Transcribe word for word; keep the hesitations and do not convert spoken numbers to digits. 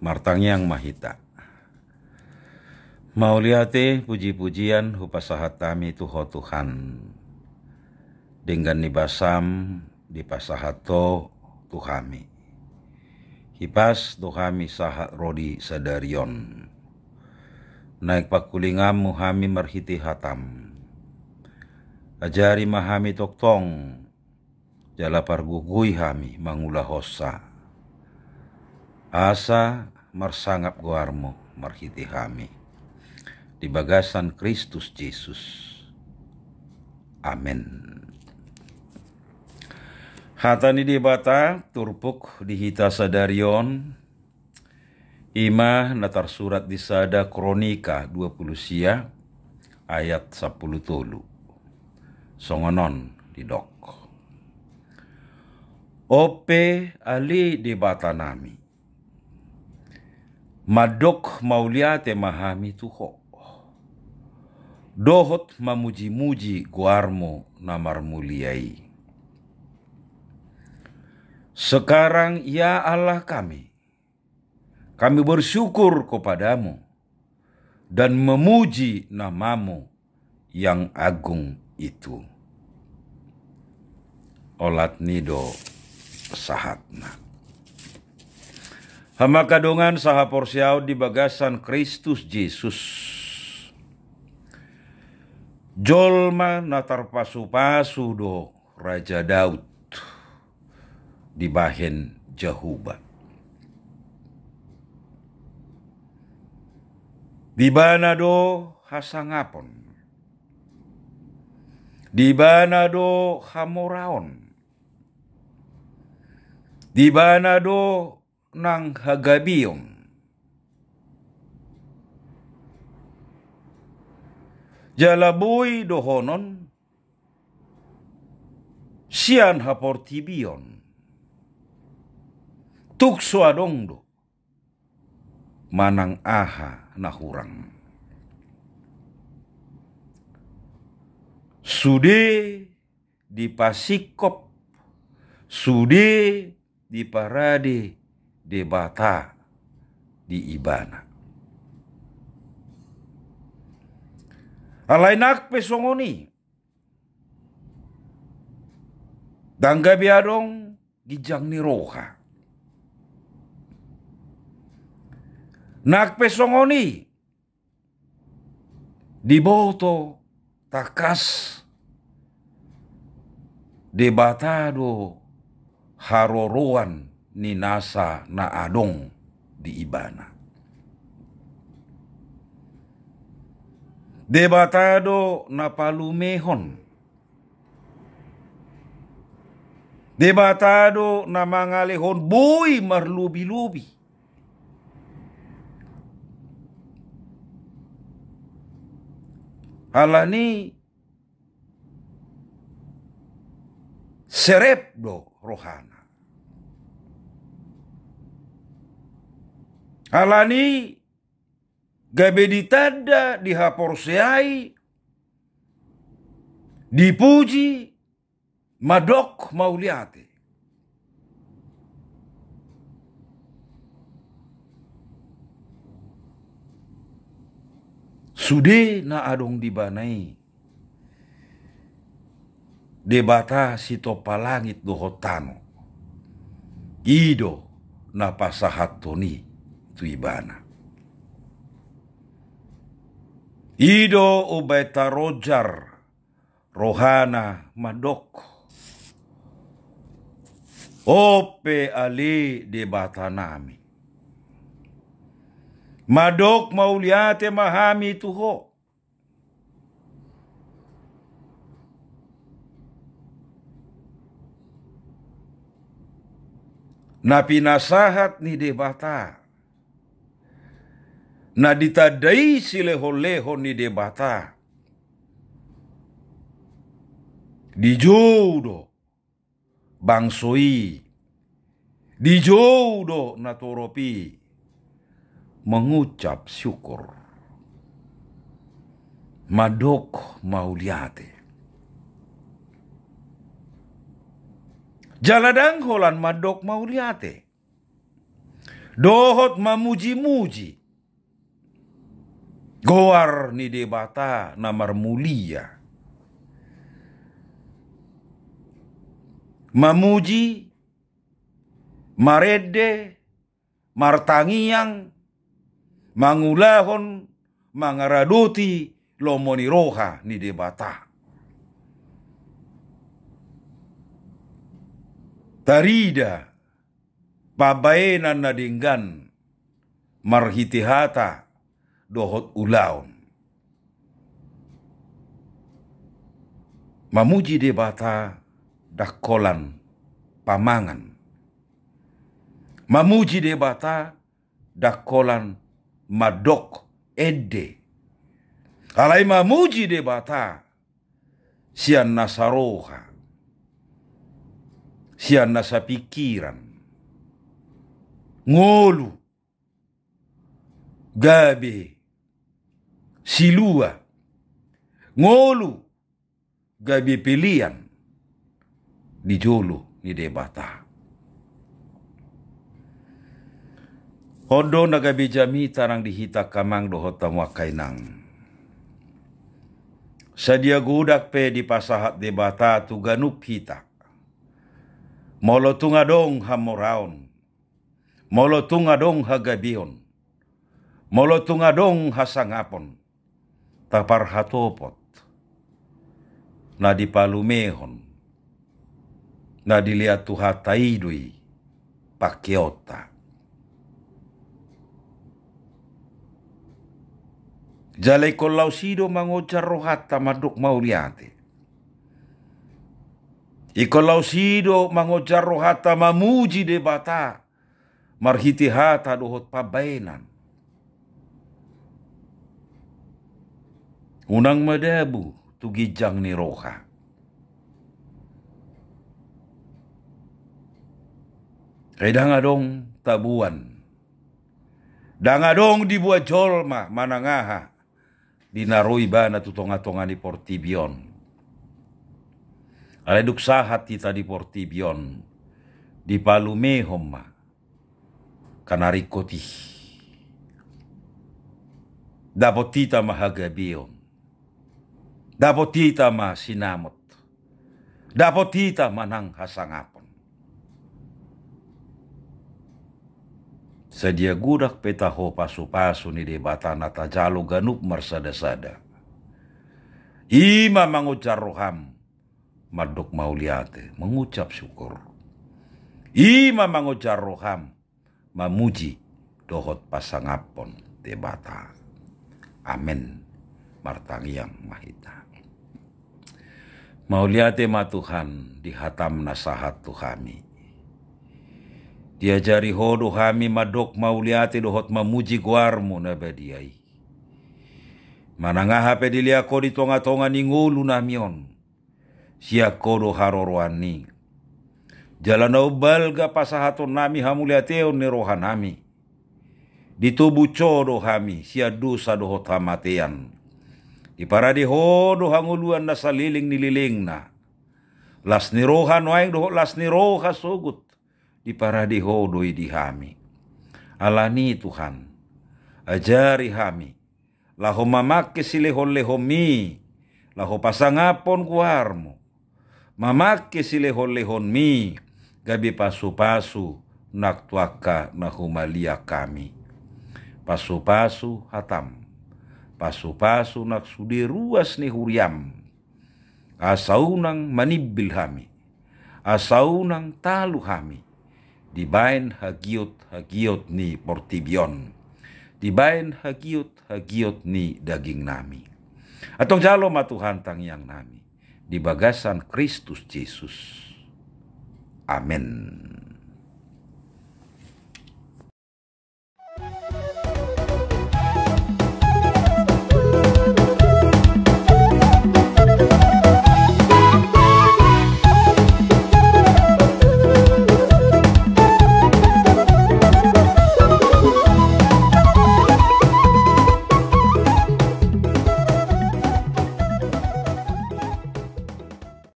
Martangiang ma hita. Mauliate, puji-pujian hupasahat hami tu Ho Tuhan. Denggan ni basam dipasahat Ho tu hami. Hipas do hami sahat ro di sadari on. Naeng pangkulinganmu hami marhite hatam. Ajari ma hami tongtong, jala pargogoi hami mangulahonsa. Asa marsangap goarmu marhite hami. Di bagasan Kristus Jesus. Amen. Hata ni Debata turpuk di hita sadari on, ima na tarsurat di sada Kronika dua pulu sia ayat sampulu tolu. Songon on didok. On pe ale Debatanami, mandok mauliate ma hami tu Ho, dohot mamuji-muji goarmu na marmulia i. Sekarang, ya Allah kami, kami bersyukur kepadamu dan memuji namamu yang agung itu. Olat ni do sahatna. Hamu angka dongan sahaporseaon di bagasan Kristus Jesus. Jolma na tarpasu-pasu do Raja Daud dibahen Jahowa. Di Ibana do hasangapon. Di Ibana do hamoraon. Di Ibana do nang hagabeon. Jala boi dohonon sian haportibion. Tung so adong do manang aha na hurang. Sude dipasingkop, sude diparade Debata di Ibana. Alai nang pe songon i, ndang gabe adong ginjang ni roha. Nang pe songon i, diboto tangkas Debata do haroroan ni nasa na adong di Ibana. Debata do na palumehon. Debata do na mangalehon boi marlobi-lobi. Alani serep do rohana. Alani gabe ditanda, dihaporseai, dipuji, mandok mauliate. Sude na adong di Ibana i, Debata sitompa langit dohot tano, i do na pasahathon i tu Ibana. I do umbaen taronjar rohana mandok: On pe ale Debatanami. Mandok mauliate ma hami tu Ho. Na pinasahat ni Debata, na ditandai silehon-lehon ni Debata, dijou do bangso i, dijou do natorop i mengucap syukur, mandok mauliate. Jala ndang holan mandok mauliate, dohot mamuji-muji goar ni Debata na marmulia. Mamuji, marende, martangiang, mangulahon, mangaradoti lomo ni roha ni Debata. Tarida pambaenan na denggan marhite hata dohot ulaon. Mamuji Debata ndang holan pamangan. Mamuji Debata ndang holan mandok ende. Alai mamuji Debata sian nasa roha, sian nasa pingkiran, ngolu gabe silua, ngolu gabe pelean di jolo ni Debata. On do na gabe jamita nang di hita angka amang dohot hamu angka inang. Sadia godang pe dipasahat Debata tu ganup hita. Molo tung adong hamoraon, molo tung adong hagabeon, molo tung adong hasangapon, taparhatopot, na dipalumehon, na dilean Tuhanta i do i pangkeonta. Jala ingkon laos i do mangonjar rohanta mandok mauliate. Ingkon laos i do mangonjar rohanta mamuji Debata marhite hata dohot pambaenan. Unang madabu tu ginjang ni roha. Ai ndang adong tabuan, ndang adong dibuat jolma manang aha di na ro ibana tu tonga-tonga ni portibi on. Alai dung sahat hita di portibi on, dipalumehon ma angka na ringkot i. Dapot hita ma hagabeon, dapot hita ma sinamot, dapot hita ma nang hasangapon. Sadia godang pe taho pasu-pasu ni Debata na tajalo ganup marsada-sada. I ma mangonjar roham mandok mauliate, mengucap syukur. I ma mangonjar roham mamuji dohot pasangaphon Debata. Amen. Martangiang ma hita. Mauliate ma Tuhan di hatam na sahat tu hami. Diajari Ho do hami mandok mauliate dohot mamuji goarMu na badia i. Manang aha pe dilean Ho di tonga-tonga ni ngolu nami on, sian Ho do haroroan i. Jala na umbalga pasahaton nami hamuliateon ni roha nami. Ditobus Ho do hami sian dosa dohot hamatean. Diparade Ho do hangoluan na saleleng ni lelengna. Las ni roha nuaeng dohot las ni roha sogot, diparade Ho do i di hami. Alani Tuhan, ajari hami laho mamangke silehon-lehonmi, laho pasangaphon goarMu, mamangke silehon-lehonmi gabe pasu-pasu nang tu angka na humaliang hami. Pasu-pasu hatam, pasu-pasu nang sude ruas ni huriaM, asa unang manimbil hami, asa unang talu hami dibaen hagiot-hagiot ni portibi on, dibaen hagiot-hagiot ni daging nami. Antong jalo ma Tuhan tangiang nami di bagasan Kristus Jesus. Amen.